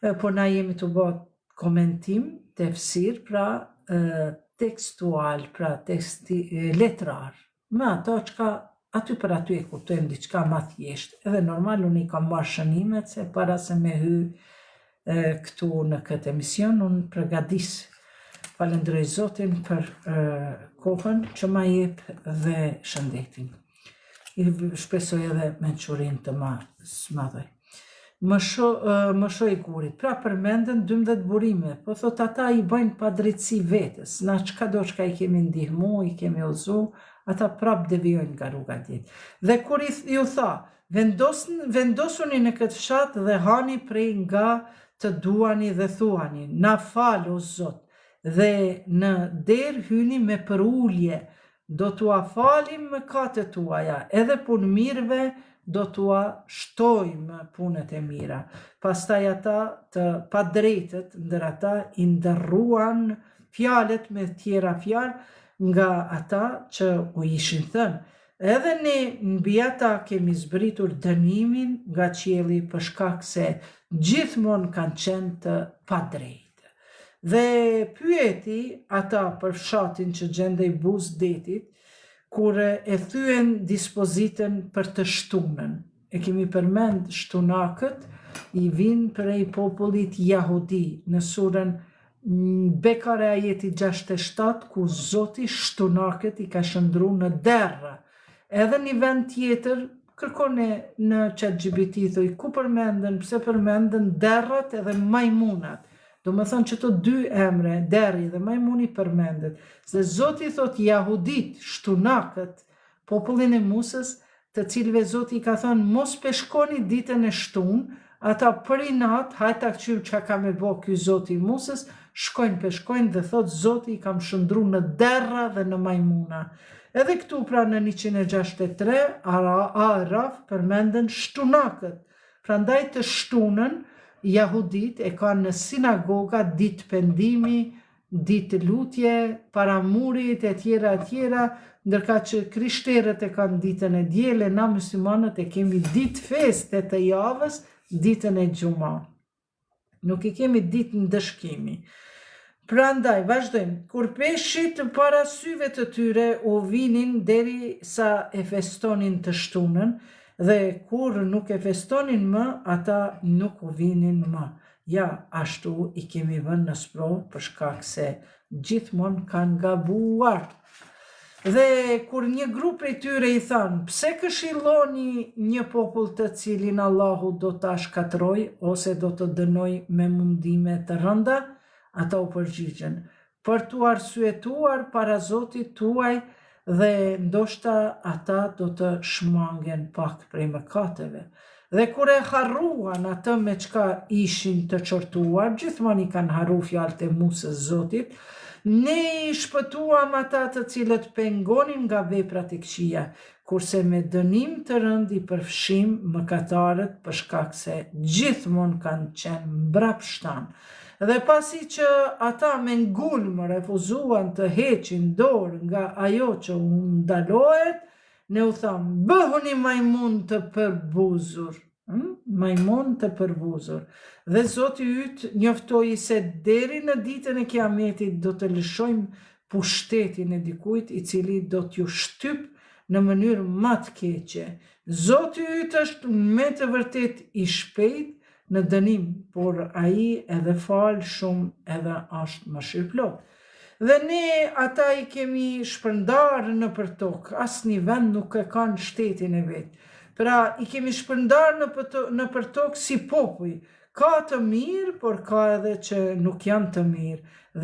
Po na jemi tu bo komentim, tefsir, pra tekstual, pra teksti, letrar, me ato çka aty për aty e kuptojmë diçka ma thjesht. Edhe normal unë i kam marrë shënimet se para se me hy e, këtu në këtë emision, unë përgadis. Falënderoj Zotin për e, kohën që ma jep dhe shëndetin. I shpresoj edhe mençurinë të ma zmadhoj. Mësho, mëshoi gurit. Pra përmenden 12 burime, po thot ata i bëjnë padrejtësi vetes. Na çka do çka i kemi ndihmu, i kemi udhëzu, ata prap devijojnë nga rruga e drejtë. Dhe kur i, ju tha, vendos, vendosuni në këtë fshat dhe hani prej nga të duani dhe thuani, na fal o Zot, dhe në derë hyni me përulje, Do t'ua falim mëkatet tuaja, edhe punëmirëve do t'ua shtojmë punët e mira. Pastaj ata të padrejtët ndër ata i ndërruan fjalët me tjera fjalë nga ata që u ishin thënë. Edhe ne mbi ata kemi zbritur dënimin nga qielli për shkak se gjithmonë kanë qenë të padrejtë. Dhe pyeti ata për fshatin që gjendej buzë detit, kur e thyen dispozitën për të shtunën. E kemi përmend shtunakët i vijnë prej popullit jahudi në surën Bekare ajeti 67 ku Zoti shtunakët i ka shndërru në derra. Edhe një vend tjetër kërkone në ChatGPT thuj ku përmenden, pse përmenden derrat edhe majmunat. Domethënë që të dy emre, derri dhe majmuni përmendet. Se Zoti thot jahudit, shtunakët, popullin e Musës, të cilëve Zoti i ka thënë mos peshkoni ditën e shtunë, ata për inat, hajt ta kqyrim çka ka me bo ky Zoti i Musës, shkojnë peshkojnë dhe thot Zoti i kam shndru në derra dhe në majmuna. Edhe këtu pra në 163 Araf përmenden shtunakët. Prandaj të shtunën jahudit e kanë në sinagoga ditë pendimi, ditë lutje, para murit e tjera e tjera, ndërkaq që krishterët e kanë ditën e diel e na muslimanët e kemi ditë feste të javës, ditën e xhuma. Nuk i kemi ditë ndëshkimi. Prandaj, vazhdojmë, kur peshqit para syve të tyre u vinin deri sa e festonin të shtunën, dhe kur nuk e festonin më, ata nuk u vinin më. Ja, ashtu i kemi vënë në sprovë për shkak se gjithmonë kanë gabuar. Dhe kur një grup prej tyre i thanë, pse këshilloni një popull të cilin Allahu do ta shkatërrojë ose do të dënojë me mundime të rënda? Ata u përgjigjën, për t'u arsyetuar para Zotit tuaj dhe ndoshta ata do të shmangen pak prej mëkateve. Dhe kur e harruan atë me çka ishin të qortuar, gjithmonë i kanë harru fjalët e Musës Zotit, ne i shpëtuam ata të cilët pengonin nga veprat e këqija, kurse me dënim të rëndë i përfshimë mëkatarët për shkak se gjithmonë kanë qenë mbrapshtanë. Dhe pasi që ata me ngulm refuzuan të heqin dorë nga ajo që u ndalohet, Ne u thamë, bëhuni majmunë të përbuzur. Hm? Majmunë të përbuzur. Dhe Zoti yt njoftoi se deri në ditën e Kiametit do të lëshojmë pushtetin e dikujt i cili do t'ju shtyp në mënyrë ma të keqe. Zoti yt është me të vërtetë i shpejtë në dënim, por ai edhe fal shumë edhe është mëshirëplotë. Dhe ne ata i kemi shpërndarë nëpër tokë, asnjë vend nuk e kanë shtetin e vet. Pra, i kemi shpërndarë nëpër tokë si popuj. Ka të mirë, por ka edhe që nuk janë të mirë.